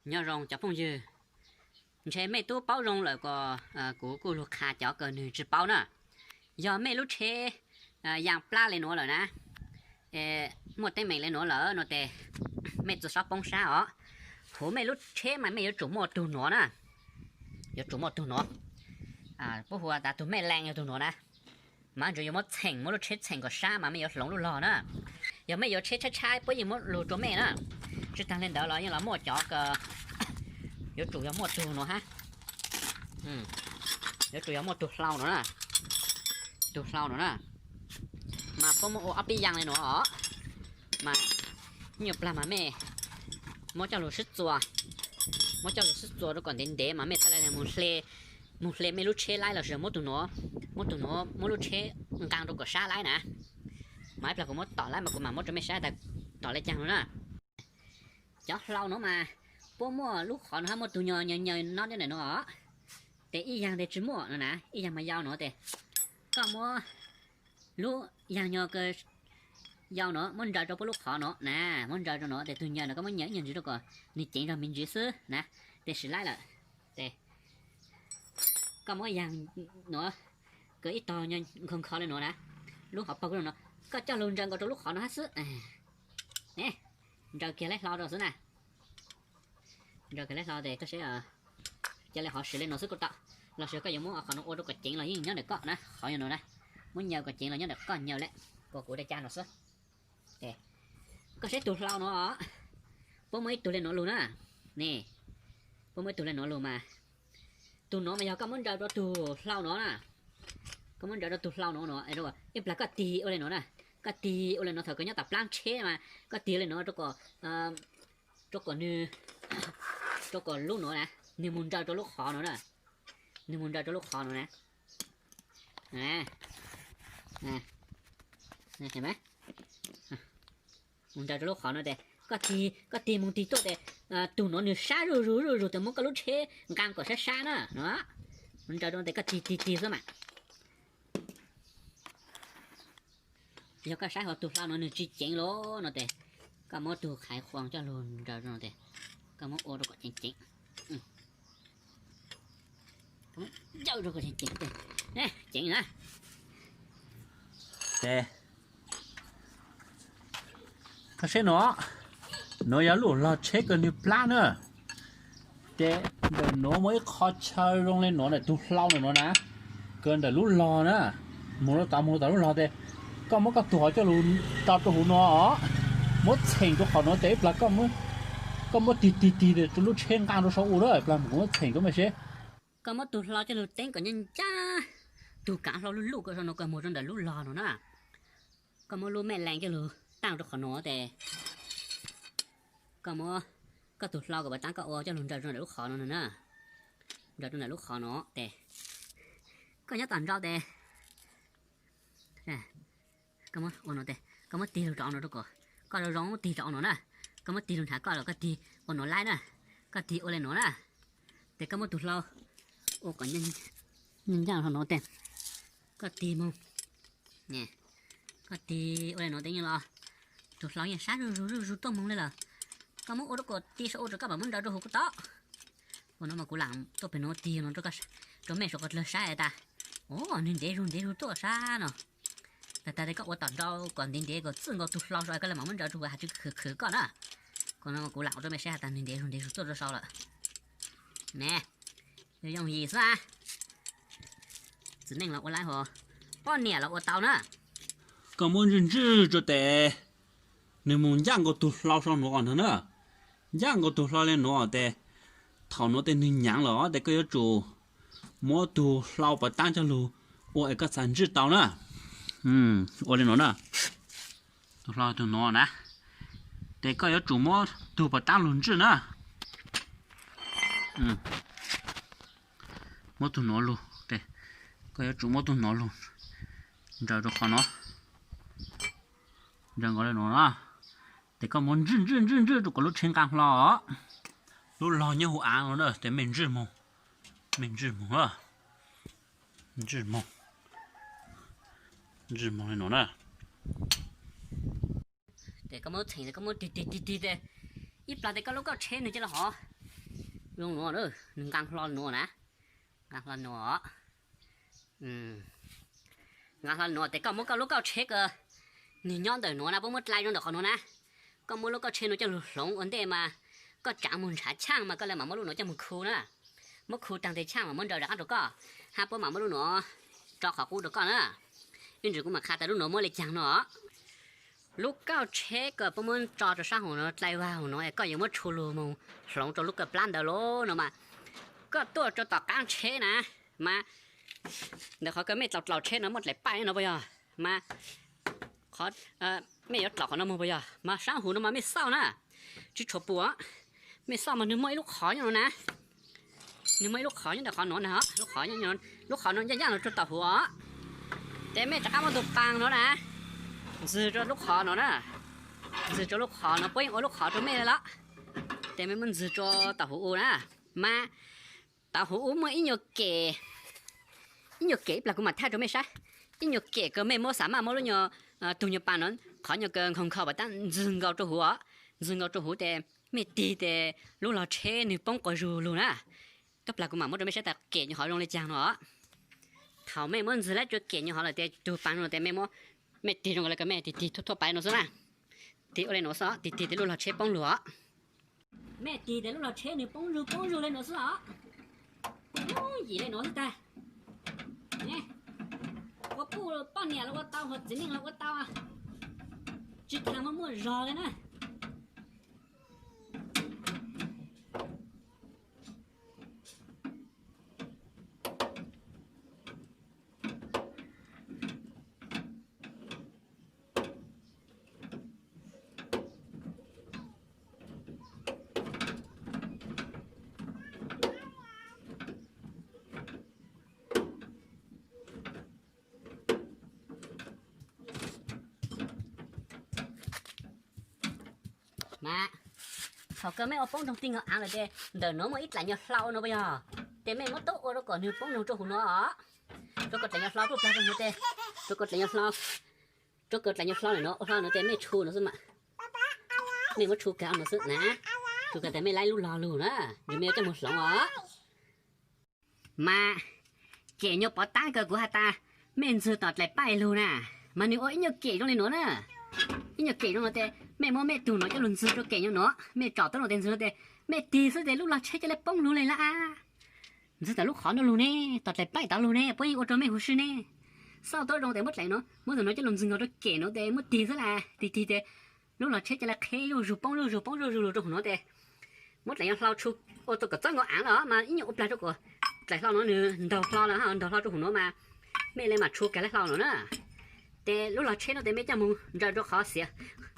Nyob zoo cov phooj ywg, ntshe mej tub paub zoo lawm kom kuv kuj lug qha cov kws nwg tsi paub na. Yog mej lub tsheb yaa plab le nuav lawm na, muaj teeb meem le nuav lawm no tes mej tsi xob poob sab os. Huv mej lub tsheb mas mej yuav tsum muaj tug nuav na, yuav tsum muaj tug nuav, puab hu tas tug mej lees yog tug nuav na. Mas ntsuas yuav muab txheem, muab lub tsheb txheem kom sab mas mej yuav hloov lub log na. Yog mej yuav tsheb tshaib tshaib puab yeej muab lug rua mej na. Tsi taag le ntawd los yeej los muaj cov, yuav tsum yog muaj tug nuav hab, yuav tsum yog muaj tug hlau nuav na, tug hlau nuav na. Mas puab muab ua ob peb yaam le nuav os. Mas nyuaj plag mas mej muab coj lug sib txuas, muab coj lug sib txuas rua kom ntev ntev mas mej txhaj le moog hle mej lub tsheb laib lossis muab tug nuav, muab tug nuav muab lub tsheb nqaa rua kom sab laib na. Mas ib plag kuv muab tom laib mas kuv mam muab rua mej saib tas tom le caag nuav na. Cov hlau nuav mas puab muaj lub qhov nuav hab muaj tug nyuag nyaws nyaws no nyob ntawm nuav os. Tes ib yaam tes tsi muaj no na, ib yaam mas yau nuav tes koj muab lub yaam nyuag yau nuav muab ntsaws rua puab lub qhov nuav na, muab ntsaws rua nuav tes tug nyaws nuav koj muab nyaws ib nyuag ntsis rua kom nwg ceev zog me ntsis xwb na, tes sim laib lawm. Tes koj muab yaam nuav, kws ib tog nkhov nkhov le nuav na, lub hauv paug nuav, koj coj lug ntsaws nkaus rua lub qhov nuav hab xwb. Ntsaws kiag laib hlau rua xwb na. Ntsaws kiag laib hlau tes koj saib, ca le hov siv le nuav xwb kuj tau, lossis koj yuav muab qhov nuav ua rua kom ceev los yeej nyob ntawm koj na, qhov yog nuav na, muab nyaws kom ceev los nyob ntawm koj nyaws le, kuas kuv le caag nuav xwb. Koj saib tug hlau nuav, puab muaj ib tug le nuav lug na, ne, puab muaj ib tug le nuav lug mas, tug nuav mas yog koj muab ntsaws rua tug hlau nuav na, koj muab ntsaws rua tug hlau nuav nuav, ib plag koj tig ua le nuav na, koj tig ua le nuav thaum koj nyob tom plaab tsheb mas koj tig le nuav rua kom, rua kom nwg, rua kom lub nuav na, nwg moog ntsaws rua lub qhov nuav na, nwg moog ntsaws rua lub qhov nuav na. Moog ntsaws rua lub qhov nuav tes koj tig, koj tig moog tig tuaj tes tug nuav nwg sab zuj zus zuj zus tes muab koj lub tsheb nqaa kom sab sab na no. Moog ntsaws rua tes koj tig tig tig xwb mas. Yog koj saib hov tug hlau nuav nwg tsi ceev lawm no tes koj muab tug qhaiv qhuas coj lug ntsaws rua no tes koj muab ua rua kom ceev ceev. Ncauj rua kom ceev ceev, ceev na. Ces koj saib nuav, nuav yog lub log tsheb kws nwg plab na. Ces ntawm nuav muaj ib qho chaw zoo le nuav ntawm tug hlau ntawm nuav na, kws ntawm lub log na, moog rua tod moog rua tom lub log tes koj muab koj tug hov coj lug tso rua huv nuav os, muab txheem rua qhov nuav tes ib plag koj muab tig tig tig tes rua lub tsheb nqaa rua sau u na, ib plag kuv muab txheem rua mej seb. Koj muab tug hlau coj lug teeb kom ncaaj ncaaj, tug kaav hlau luj luj koj sau nuav koj moog rua ntawm lub log nuav na. Koj muab lub mej lees coj lug taaj rua qhov nuav tes koj muab koj tug hlau kom pas taab koj ua coj lug ntsaws rua ntawm lub qhov nuav na, ntsaws rua ntawm lub qhov nuav tes koj nyob tom nrau tes koj muab ua nuav tes koj muab tig lug rau nuav rua kom, koj zoo zoo muab tig rau nuav na, koj muab tig lug nrhav koj los koj tig ua nuav laib na, koj tig ua le nuav na, tes koj muab tug hlau ua kom ncaaj ncaaj rua nuav tes koj tig moog, koj tig ua le nuav tes yeej los tug hlau yeej sab zuj zus zuj zus tuaj moog le lawm. Koj muab ua rua kom tig sau u rua koj mam muab ntsaws rua huv kuj tau. Ua nuav mas kuv laam tuaj pem nuav tig nuav rua mej suav dlawg saib tas, o, nwg ntev zug ntev zug tuaj sab no. Tag tag tes koj ua tom nrau kom ntev ntev kom txwj nkaus tug hlau sau koj le mam muab ntsaws rua huv has tsw khwv khwv koj na. Koj nuav kuv laam ua rua mej saib has tas nwg ntev zug ntev zug tuaj rua sau lawm. Ne, yooj yim xwb. Txiv neej los ua laib hov, poj niam los ua tau na. Koj muab ntswj ntswj rua tes nwg moog ncaaj nkaus tug hlau sau nuav os na. Ncaaj nkaus tug hlau le nuav tes thaum nuav tes nwg nyaav lawm tes koj yuav tsum muab tug hlau pas taab coj lug ua es koj txhad ntswj tau na. Ua le nuav na. Tug hlau tug nuav na, tes koj yuav tsum muab tug pas taab lug ntswj na. Muab tug nuav lug, koj yuav tsum muab tug nuav lug ntsaws rua qhov nuav, ntsaws nkaus le nuav na. Tes koj muab ntswj ntswj ntswj ntswj rua kom lub tsheb nqaa hlo. Lub log nyob huv av no na tes mej ntswj moog, mej ntswj moog, ntswj moog, ntswj moog le nuav na. Tes koj muab txheem tes koj muab tig tig tig tig tes ib plag tes koj lub koj tsheb nwg ca le hov, Zoo nuav, nws nqaa hlo nuav na, nqaa hlo nuav. Nqaa hlo nuav tes koj muab koj lub kauj tsheb ko, nws nyob ntawm nuav na, puab muab dlai rau ntawm qhov nuav na. Koj muab lub kauj tsheb nuav coj lug hloov ua ntej mas koj tsaav moog nrhav chaaj mas koj le mam muab lub nuav coj moog khu na. Muab khu taag tes chaaj mas muab nraws rov qaab rau koj, hab puab mam muab lub nuav tso qhov qub rau koj na. Ib ntsis kuv mam qha tas lub nuav muab le caag no. Lub kauj tsheb ko puab muab tso rau saab huv nuav, dlai vag huv nuav es koj yuav muab tshu lug moog hloov rau lub kawm plab ntawd lawm no mas, koj tuaj rau tom qaab tsheb na, mas ntawm qhov kws mej dlaus dlaus tsheb no muaj dlaim paij no puas yog? Mas mej yuav dlaus qhov no moog puas yog? Mas saab huv no mas mej xauj na, tsi tshuav pum, mej xauj mas nwg muaj ib lub qhov nyob no na. Nwg muaj ib lub qhov nyob ntawm qhov nuav na, lub qhov, lub qhov no yaj yaj no rua tom huv os. Tes mej rov qaab muab tug paas no na, ntxwg rua lub qhov no na, ntxwg rua lub qhov no, puab yeej ua lub qhov rua mej le los, tes mej muab ntxwg rua tom huv u na. Mas tom huv u muaj ib nyuag kem, ib nyuag kem ib plag kuv mam thaij rua mej saib. Ib nyuag kem kws mej muab xav maj muab lub nyuag tug nyuag paas no, qhov nyuag kws nkhaus nkhaus pas tab ntxwg nkaus rua huv os. Ntxwg nkaus rua huv tes mej tig tes lub log tsheb nwg poob quas zug lug na. Ib plag kuv mam muab rua mej saib tas kem nyuag hov zoo le caag no os. Thaum mej muab ntxwg lawm rua kem nyuag hov lawm tes tug paas no tes mej muab, mej tig zoo nkaus le kws mej tig tig thuab thuab pais no xwb na. Tig ua le nuav xwb os, tig tig tes lub log tsheb poob lug os. Mej tig tes lub log tsheb nwg poob zug poob zug le nuav xwb os. Yim le nuav xwb tag. Ua puj poj niam los ua tau, ua txiv neej los ua tau, tsi taag muaj muaj zog le na. Mas thaum kawg mej ua poob nroog ti nkaus aav lawm tes ntawm nuav muaj ib dlaim nyuag hlau no puas yog? Tes mej muab tub ua rau kom nwg poob nroog rua huv nuav os. Rau kom dlaim nyuag hlau puj plag rua huv tes, rau kom dlaim nyuag hlau, rau kom dlaim nyuag hlau lawm nuav, ua hlau nuav tes mej tshu nuav xwb mas. Mej muab tshu kag nuav xwb na. Tshu kag tes mej laib lub log lug na, nwg mej yuav coj moog hloov os. Mas kem nyuag pov taab kawg kuv has tas mej ntxwg tom dlaim paij lug na, mas nwg ua ib nyuag kem zoo le nuav na. Ib nyuag kem zoo nuav tes mej muab mej tug nuav coj lug ntxwg rua kem nyuag nuav, mej tsom tuab nuav tes ntxwg nuav tes mej tig xwb tes lub log tsheb ca le poob lug le lawm. Ntxwg tom lub qhov nuav lug ne, tom dlaim paij tod lug ne, puab yeej ua rua mej huv si ne. Xauj tuab zoo tes muab dlaim nuav, muab tug nuav coj lug ntxwg nkaus rua kem nuav tes muab tig xwb las, tig tig tes lub log tsheb ca le qheb zuj zug poob zuj zug poob zuj zug lug rua huv nuav tes muab dlaim nyuag hlau tshu ua tau kom txawb nkaus aav los mas ib nyuag ua plag rua kom dlaim hlau nuav nwg ntaug hlo los ntaug hlo rua huv nuav mas mej le mam tshu kag le hlau nuav na. Tes lub log tsheb nuav tes mej coj moog ntsaws rua qhov xiav,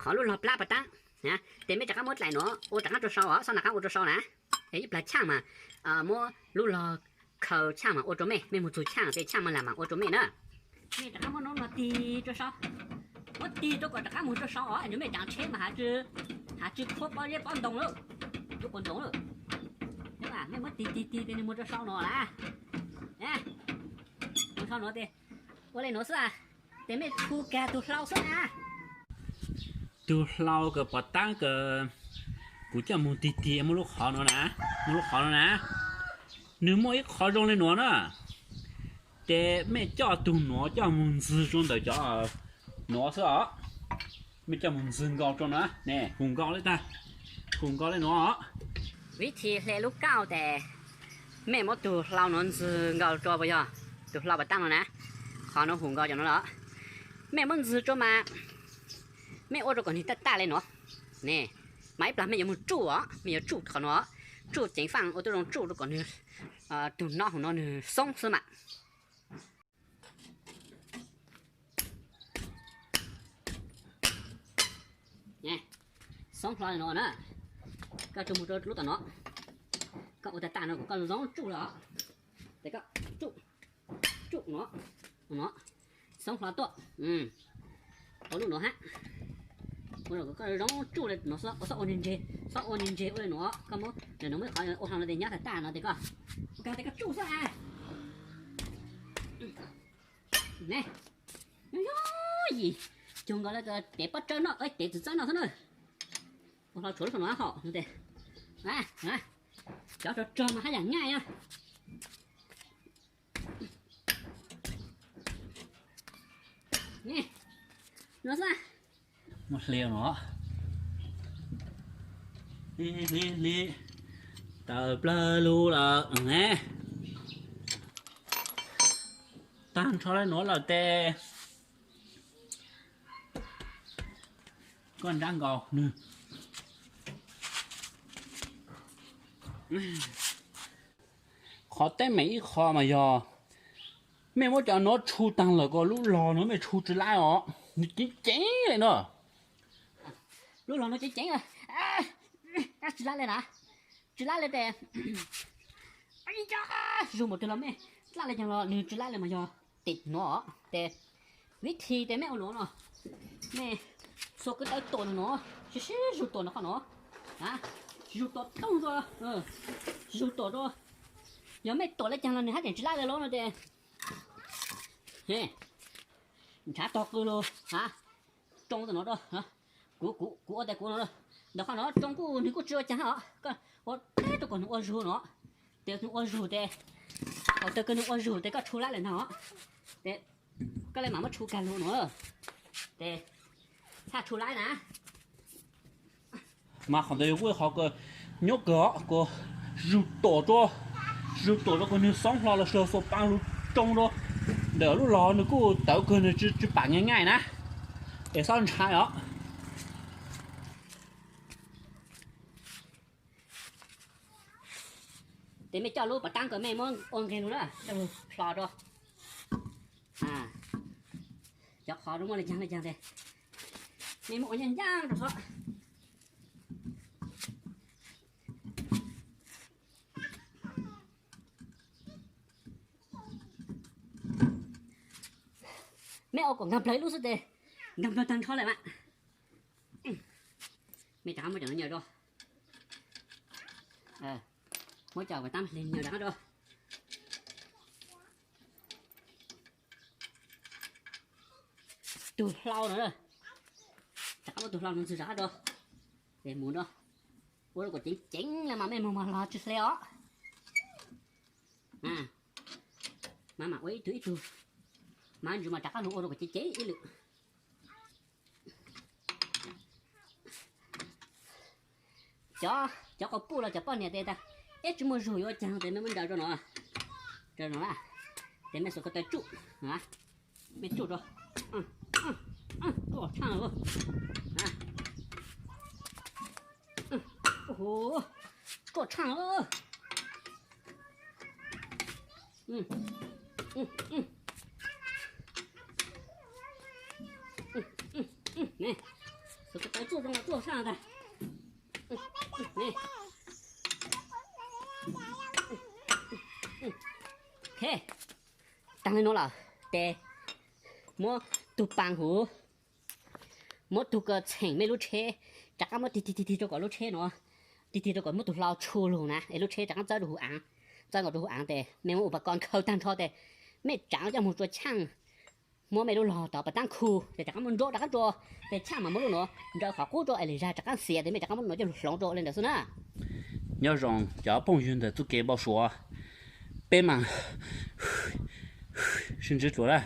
qhov lub log plab pas taab. Tes mej rov qaab muab dlaim nuav ua rov qaab rua sau os, xab na qaab ua rua sau na. Es ib plag chaaj mas muab lub log khaws chaaj mas ua rua mej, mej moog txug chaaj tes chaaj mas lam mam ua rua mej na. Mej rov qaab muab nuav tig rua sau, muab tig rua kom rov qaab moog rua sau os, nws mej raav tsheb mas has tsi khuab pob zeb pob ntoo lawm, lub quas ntoo lawm. Mej muab tig tig tig tes nws moog rua sau nuav na. Moog sau nuav tes ua le nuav xwb, tes mej tshu kag tug hlau xwb na. Tug hlau kws pov taab kws kuv coj moog tig tig muaj lub qhov nuav na, muaj lub qhov nuav na, nwg muaj ib qhov zoo le nuav na. Tes mej coj tug nuav coj moog ntxwg rua ntawm cov nuav xwb os. Mej coj moog ntxwg nkaus rua nuav ne, hum nkaus le tag, hum nkaus le nuav os. Vib thi hle lub kauj tes mej muab tug hlau nuav ntxwg nkaus rua puas yog? Tug hlau pas taab nuav na, qhov nuav hum nkaus cov nuav los, mej muab ntxwg rua mas mej ua rua kom nwg taj taj le nuav ne, mas ib plag mej yuav moog tsuj os, mej yuav tsuj qhov nuav, tsuj ceev faaj ua tuab zoo tsuj rua kom nwg tug nob hum nuav nwg xoob xwb mas. Xoob hlo le nuav na, koj tsuj moog rua lub tom nuav, koj ua tag tag nuav kom koj zoo tsuj le os, tes koj tsuj, tsuj nuav, nuav, xoob hlo tuaj, ua lub nuav hab, ua kom koj zoo tsuj le nuav xwb, ua xob ua ntseg, xob ua ntseg ua le nuav, koj muab le nuav muab qhov ua hlo nuav tes nyob tag tag nuav tes koj, ua kag tes koj tsuj xwb a. Ne, yog yim, cuag nkaus le tev pob tsawb noj, tev txiv txawb noj xwb na. Ua hlo tshuav lub sau nuav hauv tes, Cov rog rog mas haj yam nyaj na. No xwb. Muab hliv no. Hliv hliv hliv. Tawm plawg lug lawm ne. Tag nrho li nuav lawm tes koj nrab nkaus nwg. Qhov teeb meem ib qho mas yog mej muab cov nuav tshu taag lawm ko lub log nuav mej tshu tsi laib os, nws ceev ceev li no. Lub log nuav ceev ceev, tsi laib li na, tsi laib li tes zug npaum twg los mej dlaj li caag los nws tsi laib li mas yog tim nuav tes vib thi tes mej ua nuav no, mej xuas kwv taw tuam nuav, sib sib zug tuam no qhov no, zug tuam tooj, zug tuam rua, yog mej tuam li caag los nws hab tseem tsi laib li lub no tes nrhav tog qw lug, tsoo ntawm no rua. Kuv, kuv ua tes kuv no, ntawm qhov no tsoo kuj nws kuj tsi ua caag os, koj ua teb rua kom nws ua zug no, tes nws ua zug tes, thaum twg kws nws ua zug tes koj tshu laib lawm ntag os, tes koj le maam muab tshu kag lug no, tes txhaj tshu laib na. Mas qhov ntawd yog kuj qhov kws nyob kawg os, kuv zug tuam rua, zug tuam rua kuv nws xoob hlo los sis xuas paa lug tsoo rua ntawm lub log nws kuj tawv kawg, nws tsi pam nyaj nyaj na, es xob ntshai os. Tes mej coj lub pas taab ko mej muab ua nqeg lug na, coj lug hlo rua. Cov qhov muaj le caag le caag tes mej muab ua nyaaj nyaaj rua hov. Mej ua kom nkaag plawg ib lub xwb tes nkaag plawg taag nrho le mas. Mej rov qab muab cov no nyaw rua. Muab cov pas taab hliv nyaw rov qab rua. Tug hlau no, rov qab muab tug hlau no ntxug rov qab rua. Tes mus rua, ua rua kom ceev ceev le mas mej moog mas log tsi hle os. Mas mam ua ib tug ib tug, mas ntsis mas rov qab lug ua rua kom ceev ceev ib lwm. Cov, cov quas puj los cov poj niam tes tas, eb tsi muaj zug yuav ua caag tes mej muab nraws rua no, rua no na, tes mej xuas ko taw tsuj, mej tsuj rua, tsuj tshaaj, tsuj tshaaj. Xuas ko taw tsuj zoo tsuj tshaaj tag. Taag le nuav lawm tes muab tug paas huv, muab tug ko txheem mej lub tsheb, rov qab muab tig tig tig tig rua kom lub tsheb no, tig tig rua kom muab tug hlau tshu lug na es lub tsheb rov qab txawb rua huv aav, txawb nkaus rua huv aav tes mej muab ua pas ko nkhaws taag nrho tes mej tsaav coj moog tsua tshaaj, muab mej lub log tod pas taab khu tes rov qab muab nruab rov qab rua, tes tshaaj mas muab lub nuav nraws qhov qub rua es lwm zag rov qab xiav tes mej rov qab muab lub nuav coj lug hloov rua le ntawd xwb na. Nyob zoo cov phooj ywg ntawm txuj kev npau suav, peb mas sib ntsib dlua na.